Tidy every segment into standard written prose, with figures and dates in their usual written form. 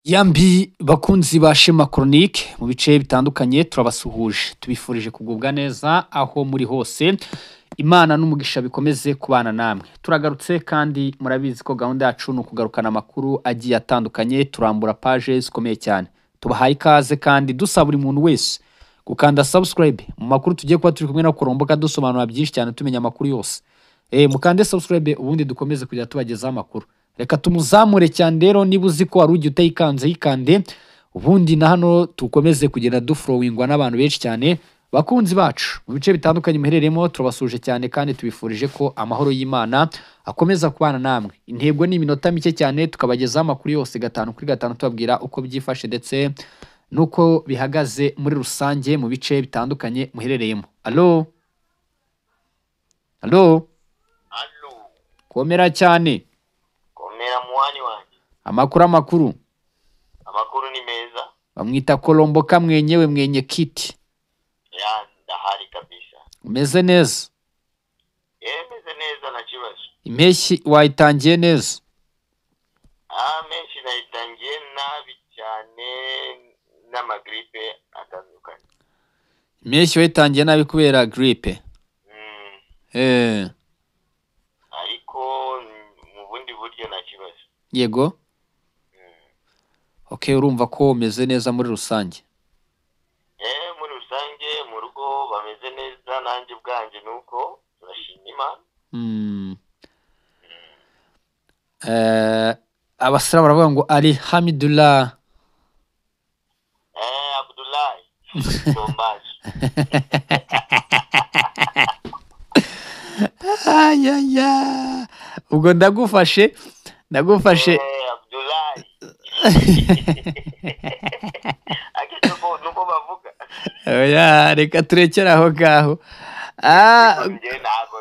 Yambi bakunzi ba Shema Chronique mu bice bitandukanye, turabasuhuje, tubifurije kugubwa neza aho muri hose. Imana n'umugisha bikomeze kubana namwe. Turagarutse kandi murabizi ko gahunda yacu ni ukugarukana amakuru agiye atandukanye, turambura page zikomeye cyane. Tubahaye ikaze kandi dusaba buri muntu wese gukanda subscribe mu makuru tugiye kuba turi kumwe na Koromboka, dusobanura byinshi cyane, tumenya amakuru yose. Mukande subscribe ubundi dukomeze kujya tubagezaho amakuru. Reka tumuzamure cyane rero, niba uzi ko wari ugiye utayikanze yikande, ubundi na hano tukomeze kugenda duflowingwa n'abantu benshi cyane. Bakunzi bacu mu bice bitandukanye muherereyemo, turabasuje cyane kandi tubifurije ko amahoro y'Imana akomeza kubana namwe. Intego ni iminota mike cyane tukabagezaho amakuru yose gatanu kuri gatanu, tubabwira uko byifashe ndetse n'uko bihagaze muri rusange mu bice bitandukanye muherereyemo. Allo, allo. Allo. Komera cyane. Komera muwani wanjye. Amakuru, amakuru. Amakuru ni meza. Bamwita Kolomboka mwenyewe, mwenye kiti. Ya, ndahari kabisa. Umeze neza? Meze neza, nta kibazo. Impeshyi wayitangiye neza? Ah, menshi nayitangiye nabi cyane n'amagripe atandukanye. Impeshyi wayitangiye nabi kubera gripe? Ariko mu bundi buryo nta kibazo. Yego. Okay, urumva ko umeze neza muri rusange? Muri rusange mu rugo bameze neza, nanjye ubwanjye nuko turashima Imana. Abasilamu baravuga ngo alhamdulillah. Abdullahi Bombaje. Ayaya, ubwo ndagufashe, ndagufashe. Abdullahi. Akito ko nuko bavuga. Oya, reka turekere aho ngaho. Njye ntago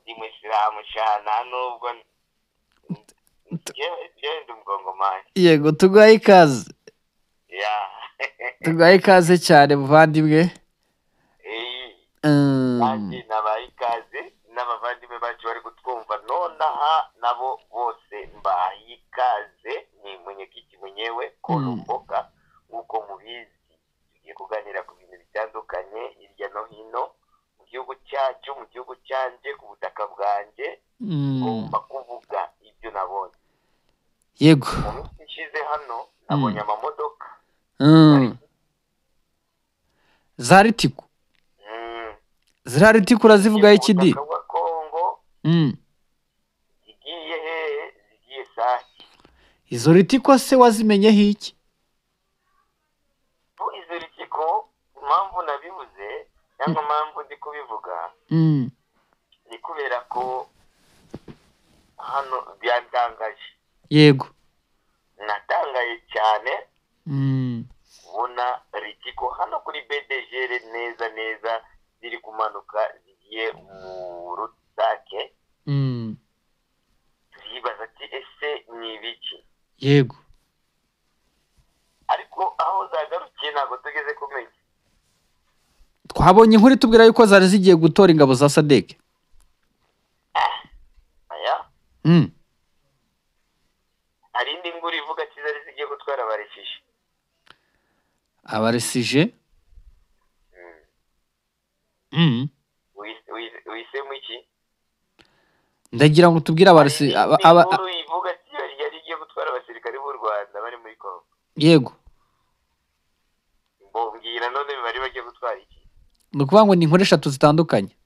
ndi musilamu sha, nta nubwo njye ndi umukongomani. Yego, tuguhaye ikaze. Ya. Tuguhaye ikaze cyane muvandimwe. Nanjye nabaye ikaze n'abavandimwe bacu bari kutwumva nonaha, nabo bose mbahaye ikaze. Ni mwenyekiti mwenyewe Kolomboka, nk'uko mubizi tugiye kuganira ku bintu bitandukanye hirya no hino mu gihugu cyacu, mu gihugu cyanjye, ku butaka bwanjye. Ngomba kuvuga ibyo nabonye. Mu minsi ishize hano nabonye amamodoka. Za Ritiko. Ziriya Ritiko urazivugaho iki di? Ubutaka bwa Kongo zigiye hehe? Zigiye Sake. Izo Ritiko se wazimenyeho iki? Izo Ritiko impamvu nabivuze cyangwa impamvu ndi kubivuga ni kubera ko hano byantangaje. Yego. Natangaye cyane kubona Ritiko hano kuri BDGR neza neza ziri kumanuka zigiye mu Rusake. Turibaza ati ese ni ibiki? Yego. Ariko aho zagarukiye ntabwo tugeze kumenya. Twabonye inkuru itubwira yuko zari zigiye gutora ingabo za SADC. Aya? Hari indi nkuru ivuga ati zari zigiye gutwara abaresije. Abaresije? Wisemo iki? Ndagira ngo tubwire abaresi inkuru ivuga ati yari igiye gutwara abasirikare b'u Rwanda bari muri Kongo. Yego. Mbongira none bari bagiye gutwara iki? Ni ukuvuga ngo ni inkuru eshatu zitandukanye.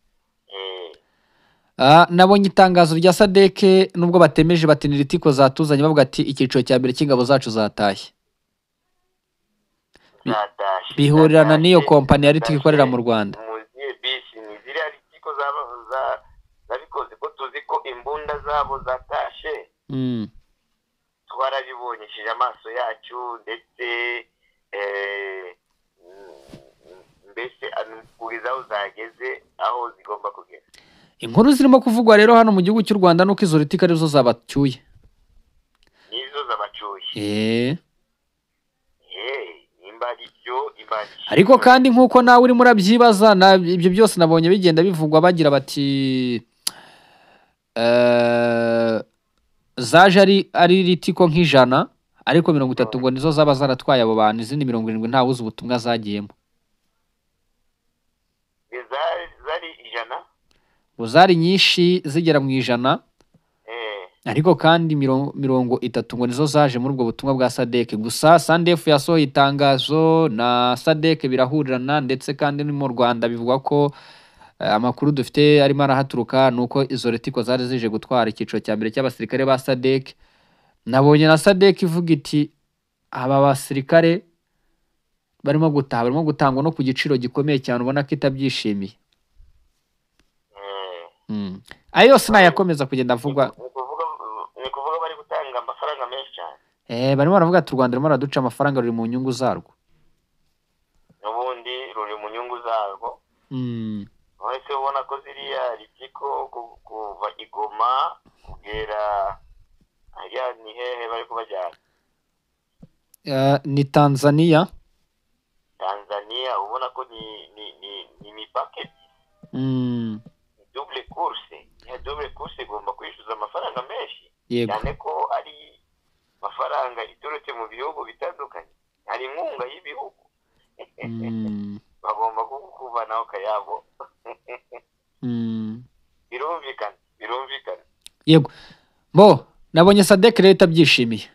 Nabonye itangazo rya SADC nubwo batemeje bati ni Ritiko zatuzanye, bavuga ati icyiciro cya mbere cy'ingabo zacu zatashye. Bihurirana n'iyo kompani ya Ritiko ikorera mu Rwanda. Muziye bisi ni ziriya Ritiko zabikoze, ko tuzi ko imbunda zabo zatashe. Twarabibonyesheje amaso yacu, ndetse mbese kugeza aho zageze aho zigomba kugera. Inkuru zirimo kuvugwa rero hano mu gihugu cy'u Rwanda nuko izo Ritiko arizo zabacyuye. Nizo zabacyuye. Ariko kandi nkuko nawe urimo urabyibaza, ibyo byose nabonye bigenda bivugwa bagira bati zaje ari Ritiko nk'ijana, Ariko 30 ngo nizo zaba zaratwaye abo bantu, izindi 70 ntawuzi ubutumwa zagiyemo. Zari 100? Ngo zari nyinshi zigera mu 100. Ariko kandi 30 ngo nizo zaje muri ubwo butumwa bwa SADC. Gusa SANDF yasohoye itangazo na SADC birahurirana, ndetse kandi no mu Rwanda bivugwa ko amakuru dufite arimo arahaturuka ni uko izo retiko zari zije gutwara icyiciro cya mbere cy'abasirikare ba SADC. Nabonye na SADC ivuga iti aba basirikare barimo gutaha, barimo gutangwa no ku giciro gikomeye cyane, ubona ko itabyishimiye. Ayo yose nayakomeza kugenda avugwa. Ni ukuvuga bari gutanga amafaranga menshi cyane. Barimo baravuga ati u Rwanda rurimo ruraduca amafaranga, ruri mu nyungu zarwo. N'ubundi ruri mu nyungu zarwo. Wahise ubona ko ziriya ritiko kuva i Goma kugera hariya ni hehe bari kubajyana? Ni Tanzania. Tanzania ubona ko ni imipaka ebyiri. Double course. Ya double course igomba kwishyuza amafaranga menshi. Cyane ko ari amafaranga iturutse mu bihugu bitandukanye. Hari inkunga y'ibihugu. Bagomba kukuvanaho kayabo. Birumvikana. Yego. Bo nabonye SADC rero itabyishimiye.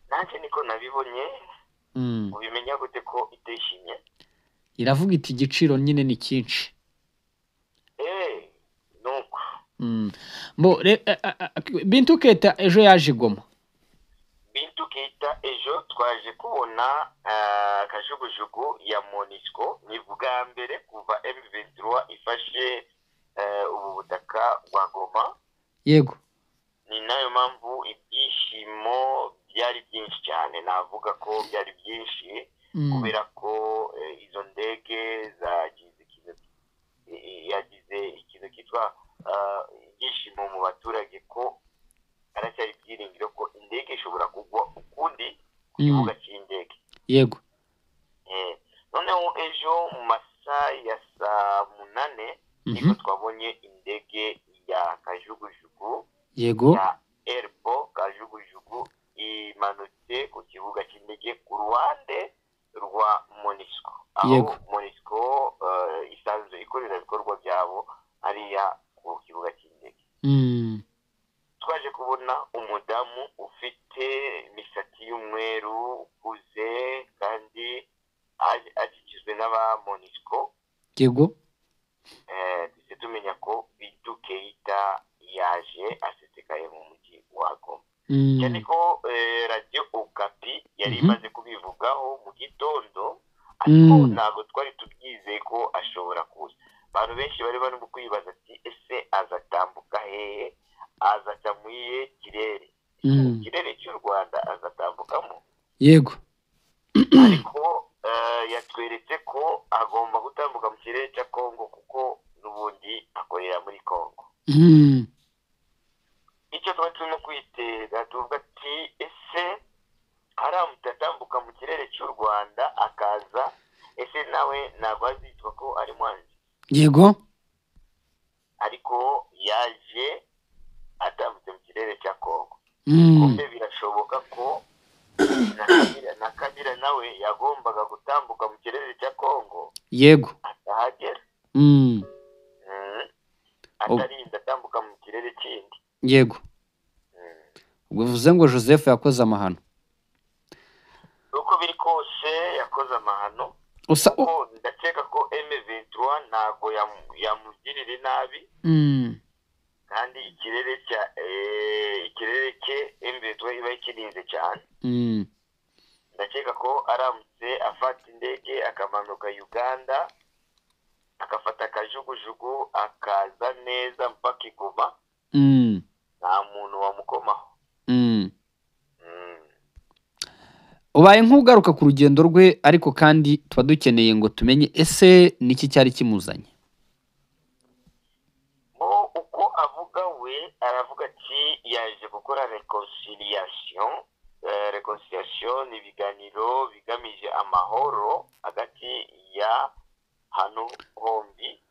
Nanjye niko nabibonye. Ubimenya gute ko itishimye? Iravuga iti igiciro nyine ni cyinshi. Nuko. Bo Bintou Keita ejo yaje Goma. Bintou Keita ejo twaje kubona kajugujugu ya MONUSCO, ni bwa mbere kuva M23 ifashe ubu butaka bwa Goma. Yego. Ni nayo mpamvu ibyishimo byari byinshi cyane, navuga ko byari byinshi kubera ko izo ndege zagize ikintu, yagize ikintu kitwa ibyishimo mu baturage ko aracyari ibyiringiro ko indege ishobora kugwa ukundi ku kibuga cy'indege. Yego. Noneho ejo mu masaha ya saa 8 niko twabonye indege ya kajugujugu. Yego. Ya Airpo kajugujugu imanutse ku kibuga cy'indege ku ruhande rwa MONUSCO. Aho MONUSCO isanzwe ikorera ibikorwa byabo hariya ku kibuga cy'indege. Twaje kubona umudamu ufite imisatsi y'umweru ukuze kandi akikijwe n'aba MONUSCO. Yego. Duhise tumenya ko Bintou Keita yaje asesekaye mu mujyi wa Goma. Cyane ko Radio Okapi yari imaze kubivugaho mu gitondo, ariko ntabwo twari tubyizeye ko ashobora kuza. Abantu benshi bari barimo kwibaza ati ese azatambuka hehe? Azaca mu iyihe kirere? Ikirere cy'u Rwanda azatambukamo? Yego. Ariko yatweretse ko agomba gutambuka mu kirere cya Kongo kuko n'ubundi akorera muri Kongo. Icyo tuba turimo kwitega tuvuga ati ese aramutse atambuka mu kirere cy'u Rwanda akaza, ese nawe ntabwo azitwa ko ari mwanzi? Yego. Ariko yaje atambutse mu kirere cya Kongo. Kumbe birashoboka ko na Kabila nawe yagombaga gutambuka mu kirere cya Kongo. Yego. Atahagera. Atarinda atambuka mu kirere kindi. Yego. Ubwo bivuze ngo Joseph yakoze amahano. Uko biri kose yakoze amahano. Ndakeka ko M23 ntago yamugirira nabi. Kandi ikirere cya ikirere cye M23 iba ikirinze cyane. Ndakeka ko aramutse afata indege akamanuka Uganda akafata kajugujugu akaza neza mpaka i Goma. Nta muntu wamukomaho. Ubaye nk'ugaruka ku rugendo rwe, ariko kandi tuba dukeneye ngo tumenye ese niki cyari kimuzanye. Uko avuga we aravuga ati yaje gukora reconciliation. Reconciliation ni ibiganiro bigamije amahoro hagati ya hano hombi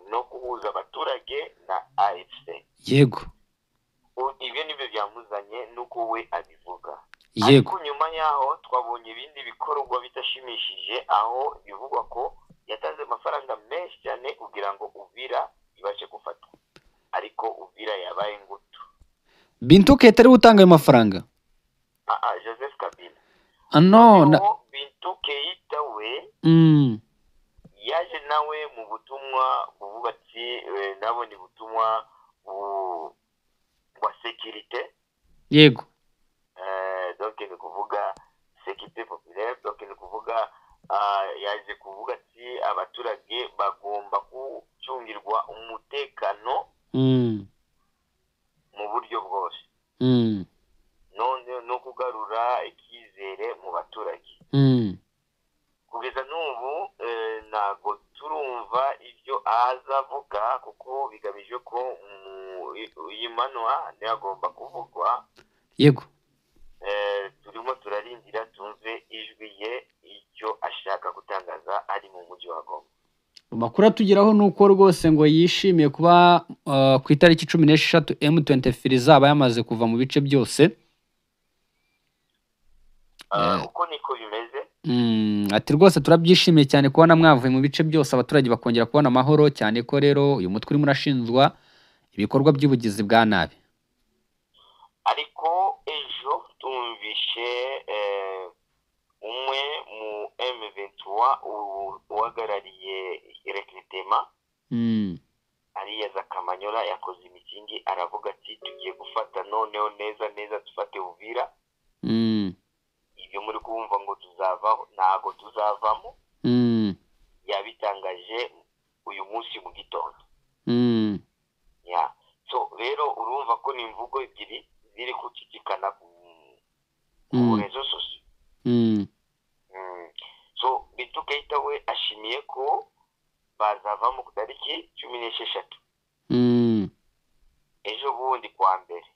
no guhuza abaturage na AFC. Yego. Ibyo nibyo byamuzanye. nuko we abivuga. Yego. Ariko nyuma yaho twabonye ibindi bikorwa bidashimishije, aho bivugwa ko yatanze amafaranga menshi cyane kugira ngo Uvira ibashe gufatwa, ariko Uvira yabaye ngutu. Bintu Keita ari we utanga ayo mafaranga? Ah, Joseph Kabila. Ah, no na... Noneho Bintu Keita we yaje nawe mu butumwa buvuga ati nabo ni butumwa bwa sécurité. Donc ni kuvuga sécurité populaire, donc ni kuvuga yaje kuvuga ati abaturage bagomba gucungirwa umutekano mu buryo bwose, none no kugarura icyizere mu baturage. Kugeza n'ubu ntabwo turumva ibyo aza avuga, kuko bigamije ko iyi manwa niyo agomba kuvugwa. Turimo turarindira tumve ijwi ye, icyo ashaka gutangaza ari mu mujyi wa Goma. Amakuru atugeraho ni uko rwose ngo yishimiye kuba ku itariki 16 M23 izaba yamaze kuva mu bice byose. Uko niko bimeze. Ati rwose turabyishimiye cyane kubona mwavuye mu bice byose, abaturage bakongera kubona amahoro, cyane ko rero uyu mutwe urimo urashinjwa ibikorwa by'ubugizi bwa nabi. Ariko ejo tumvishe umwe mu M23 uhagarariye recrutement ariya za Kamanyola, yakoze imitingi aravuga ati tugiye gufata noneho neza neza dufate Uvira. Ibyo muri kumva ngo tuzavaho, ntago tuzavamo. Yabitangaje uyu munsi mu gitondo. Ya, so rero urumva ko ni imvugo ebyiri ziri gucicikana ku réseaux sociaux. So Bintu Keita we ashimiye ko bazavamo ku tariki 16, ejo bundi kwa mbere.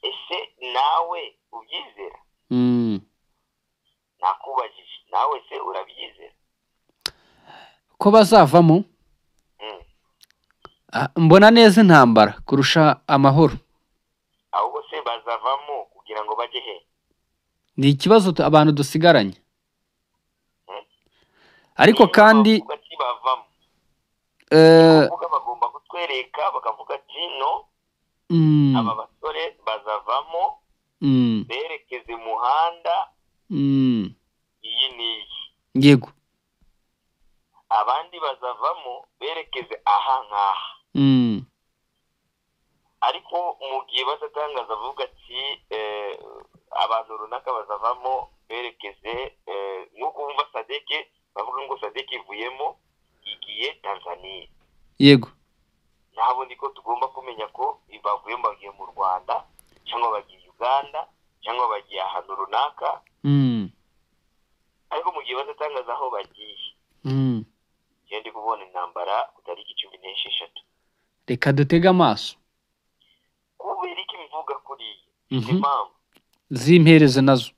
Ese nawe ubyizera? Nakubajije, nawe se urabyizera? Ko bazavamo? Ah, mbona neza intambara kurusha amahoro. Ahubwo se bazavamo kugira ngo bajye he? Ni ikibazo abantu dusigaranye. Ariko Niba kandi bavuga ati bavamo, kuvuga bagomba kutwereka bakavuga ati no, aba basore bazavamo berekeze muhanda iyi n'iyi, abandi bazavamo berekeze aha nk'aha. Ariko mu gihe batatangaza avuga ati abantu runaka bazavamo berekeze nk'uko wumva SADC bavuga ngo SADC ivuyemo igiye Tanzania, nabo niko tugomba kumenya ko bavuyemo bagiye mu Rwanda cyangwa bagiye Uganda cyangwa bagiye ahantu runaka. Ariko mu gihe batatangaza aho bagiye, njye ndi kubona intambara ku tariki 16. Reka dutege amaso. Kubera iki mvuga kuriya? Impamvu z'impereze nazo.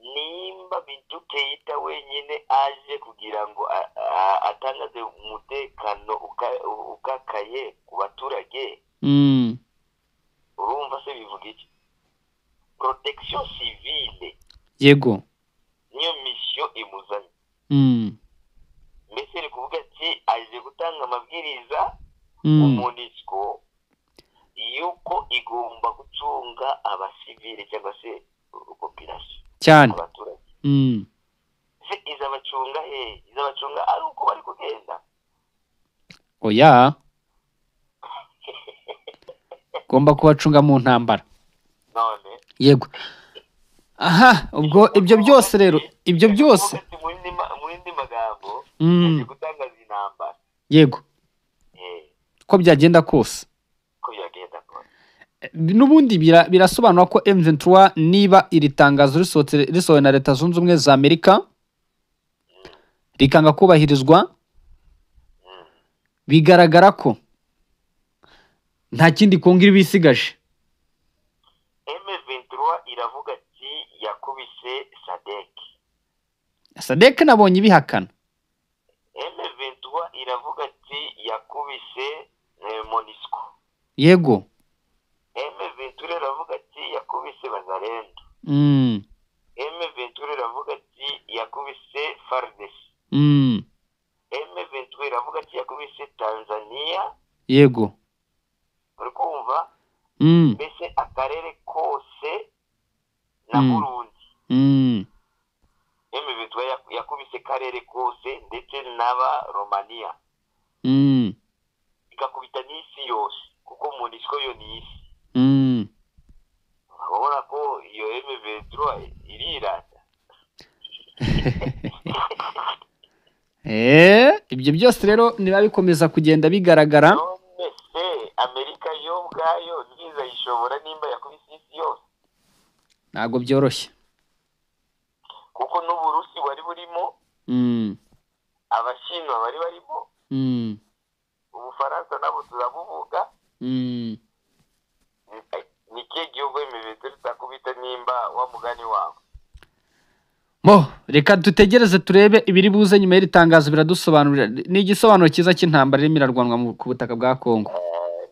Nimba Bintu Keita wenyine aje kugira ngo atangaze umutekano ukakaye ku baturage, urumva se bivuga iki? Protection civile niyo mission imuzanye. Mbese ni kuvuga ati aje gutanga amabwiriza MONUSCO yuko igomba gucunga abasivile cyangwa se population, abaturage. Se izabacunga he? Izabacunga ari uko bari kugenda? Oya, ugomba kubacunga mu ntambara. None Yego, aha ubwo ibyo byose rero, ibyo byose kuvuga ati mu yindi magambo aje gutangaza intambara. Ko byagenda kose. Ko byagenda kose. N'ubundi birasobanura ko M23, niba iri tangazo risohotse, risohowe na Leta Zunze Ubumwe za Amerika, rikanga kubahirizwa, bigaragara ko nta kindi Kongo iba isigaje. M23 iravuga ati yakubise SADC. SADC nabonye ibihakana. M23 iravuga ati yakubise MONUSCO. M23 iravuga ati yakubise Bazalendo. M23 iravuga ati yakubise FARDC. M23 iravuga ati yakubise Tanzania. Yego. Uri kumva? Mbese akarere kose na Burundi. M23 yakubise karere kose ndetse n'aba Romania. Ikakubita n'isi yose kuko MONUSCO yo ni isi. Urabona ko iyo M23 irirata. Ibyo byose rero niba bikomeza kugenda bigaragara. None se Amerika yo ubwayo ntizayishobora nimba yakubise isi yose? Ntabwo byoroshye. Kuko n'Uburusi wari burimo, Abashinwa bari barimo, Ubufaransa nabo turabuvuga. Ni ikihe gihugu M23 itakubita nimba wa mugani wawe? Mo, reka dutegereze turebe ibiri buze nyuma y'iri tangazo, biradusobanurira. Ni igisobanuro cyiza cy'intambara irimo irarwanwa ku butaka bwa Kongo.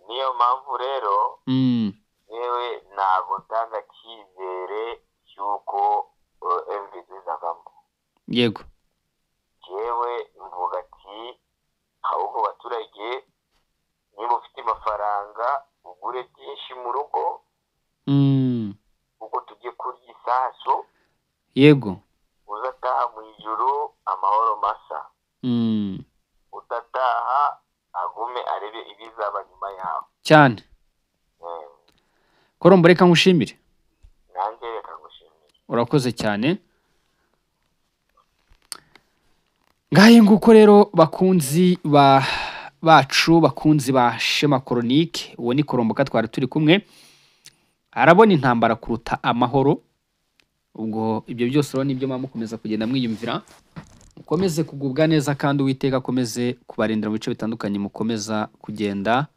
Niyo mpamvu rero yewe ntabwo ntanga icyizere cy'uko M23 izavamo. Yego. Yewe mvuga ati ahubwo baturage niba ufite amafaranga ugure byinshi mu rugo, kuko tujye kurya isasu. Yego. Uzataha mu ijuru amahoro masa. Utataha agume arebe ibizaba nyuma yawe. Cyane. Korombo, reka nkushimire. Nanjye reka ngushimire. Urakoze cyane. Ngahe nguko rero bakunzi ba bacu, bakunzi ba Shema Chronique, uwo ni Koromboka twari turi kumwe. Arabona intambara kuruta amahoro. Ubwo ibyo byose rero nibyo mukomeza kugenda mwiyumvira. Mukomeze kugubwa neza kandi Uwiteka akomeze kubarindira mu bice bitandukanye mukomeza kugenda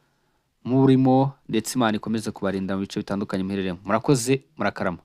murimo, ndetse Imana ikomeze kubarinda mu bice bitandukanye muherereyemo. Murakoze, murakarama.